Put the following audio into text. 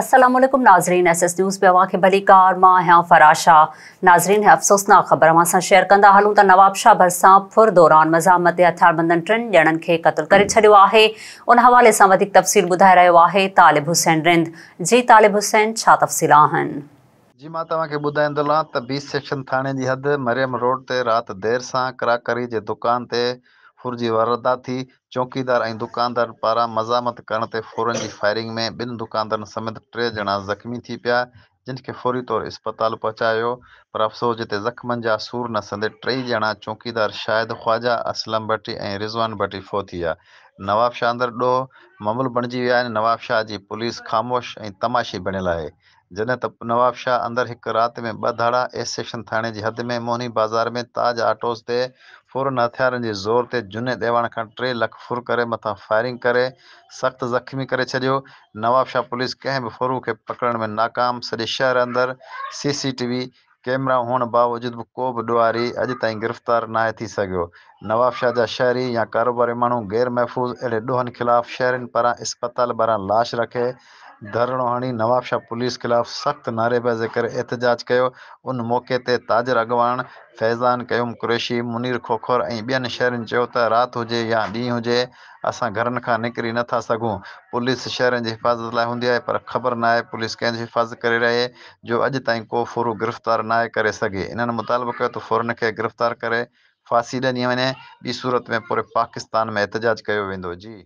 السلام عليڪم ناظرين ايس ايس نيوز ۾ اوهان کي ڀليڪار مان آهيان فراشا ناظرين هي افسوسناڪ خبر اوهان سان شيئر ڪندا هلون ته نوابشاهه ڀرسان ڦر دوران مزاحمت تي هٿياربندن ٽن ڄڻن کي قتل ڪري ڇڏيو آهي ان حوالي سان وڌيڪ تفصيل ٻڌائي رهيو آهي طالب حسين رند جي طالب حسين ڇا تفصيل آهن. جي مان توهان کي ٻڌائيندو هلان ته بي سيڪشن ٿاڻي جي حد مريم روڊ تي رات دير سان ڪراڪري جي دڪان تي ڦر جي واردات ٿي، چوڪيدار ۽ دڪاندارن پاران مزاحمت ڪرڻ تي ڦورن جي فائرنگ ۾ ٻن دڪاندارن سميت ٽي ڄڻا زخمي ٿي پيا، جن کي فوري طور اسپتال پهچايو ويو پر افسوس جتي زخمن جا سور نه سهندي ٽئي ڄڻا چوڪيدار شاهد خواجه، اسلم ڀٽي ۽ رضوان ڀٽي فوت ٿي ويا. نوابشاهه اندر ڏوهه معمول بڻجي ويا آهن، نوابشاهه جي پوليس خاموش ۽ تماشي بڻيل آهي. جڏهن ته نوابشاهه اندر هڪ رات ۾ ٻه ڌاڙا ايس سيڪشن ٿاڻي جي حد ۾ موهني بازار ۾ تاج آٽوز تي ڦورن هٿيارن جي زور تي جنيد اعواڻ کان ٽي لک ڦر ڪري مٿان فائرنگ ڪري سخت زخمي ڪري ڇڏيو، نوابشاهه پوليس ڪنهن به ڦورو کي پڪڙڻ ۾ ناڪام، سڄي شهر اندر سي سي ٽي وي ڪيمرائون هئڻ باوجود به ڪو به ڏوهاري اڄ تائين گرفتار ناهي ٿي سگهيو. نوابشاهه جا شهري يا ڪاروباري ماڻهو غير محفوظ اهڙي ڏوهن خلاف شهرين پاران اسپتال ٻاهران لاش رکي ڌرڻو هڻي نوابشاهه پوليس خلاف سخت نعريبازي ڪري احتجاج ڪيو ان موقعي تي تاجر اڳواڻ فيضان قيوم قريشي، منير کوکر ۽ ٻين شهرين چيو ته رات هجي يا ڏينهن هجي اسان گهرن کان نڪري نه ٿا سگهون، پوليس شهرين جي حفاظت لاء هوندي آهي پر خبر ناهي پوليس ڪنهن جي حفاظت ڪري رهي جو اڄ تائين ڪو ڦورو گرفتار ناهي ڪري سگهي، انهن مطالبو ڪيو ته ڦورن کي گرفتار ڪري ڦاسي ڏني وڃي، ٻي صورت ۾ پوري پاڪستان ۾ احتجاج ڪيو ويندو. جي.